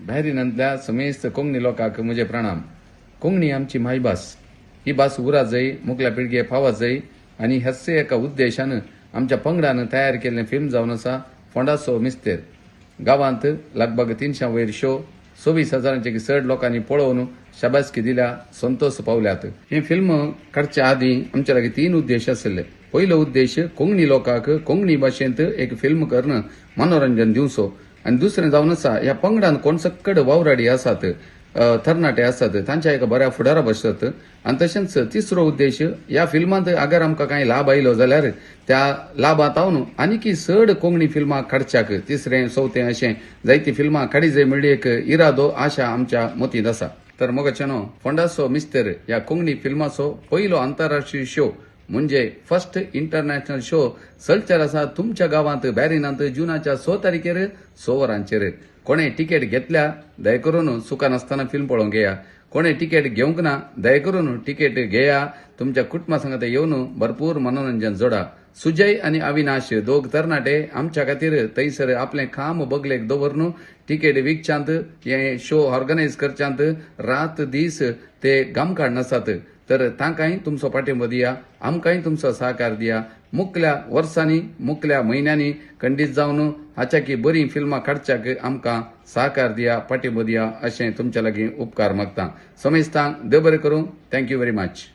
बॅरिनांतल्या समेस्त कोंकणी लोकांक म्हजे प्रणाम. कोंकणी आमची मायभास. ही भास उरा जाय, मुखल्या पिळगे पावत जाय आनी ह्याच एका उद्देशान आमच्या पंगडान तयार केल्लें फिल्म जावन आसा फोंडाचो मिस्तेर. गांवांत लगभग 300 वयर शो 26 हजारांचे चड लोकांनी पळोवन शाबासकी दिल्या, संतोष पावल्यात. हे फिल्म काडच्या आदीं आमच्या लागीं 3 उद्देश आशिल्ले. पयलो उद्देश कोंकणी लोकांक कोंकणी भाशेंत एक फिल्म करून मनोरंजन दिवचो आनी दुसरें जावन आसा ह्या पंगडान कोण सक्कड वावराडी आसात, तरणाटे आसात, तांच्या एका बऱ्या फुडारा बसत. आनी तशेंच तिसरो उद्देश ह्या फिल्मांत अगर आमकां कांय लाभ आयलो जाल्यार त्या लाभांत हांव आनीकी चड कोंकणी फिल्मां काडच्याक तिसरें चवथें अशें जायतीं फिल्मां काडी जाय म्हणली एक इरादो आशा आमच्या मतींत आसा. तर मोगाच्यानो, फोंडाचो मिस्तेर ह्या कोंकणी फिल्माचो पयलो आंतरराष्ट्रीय शो म्हणजे फर्स्ट इंटरनॅशनल शो चलचेर आसा तुमच्या गांवांत बॅरिनांत जुनाच्या 6 तारखेर 6 वरांचेर. कोणे तिकेट घेतल्या दया करून चुका नासतना फिल्म पळोवंक येया. कोणे तिकेट घेवंक ना दया करून तिकेट घेया. तुमच्या कुटुंबा संगत येवन भरपूर मनोरंजन जोडा. सुजय आनी अविनाश दोग तरणाटे आमच्या खातीर थंयसर आपलें काम बगलेक दवरून तिकेट विकच्यांत, हे शो ऑर्गनायज करच्यांत रात दीस ते घाम काडनासात. तर तांकांय तुमचो पाठिंबो दिया, आमकांय तुमचो सहकार दिया. मुखल्या वर्सांनी मुखल्या म्हयन्यांनी खंडीत जावन हाच्याकी बरीं फिल्मां काडच्याक आमकां सहकार दिया, पाठिंबो दिया अशें तुमच्या लागीं उपकार मागता. समेस्तांक देव बरें करूं. Thank you very much.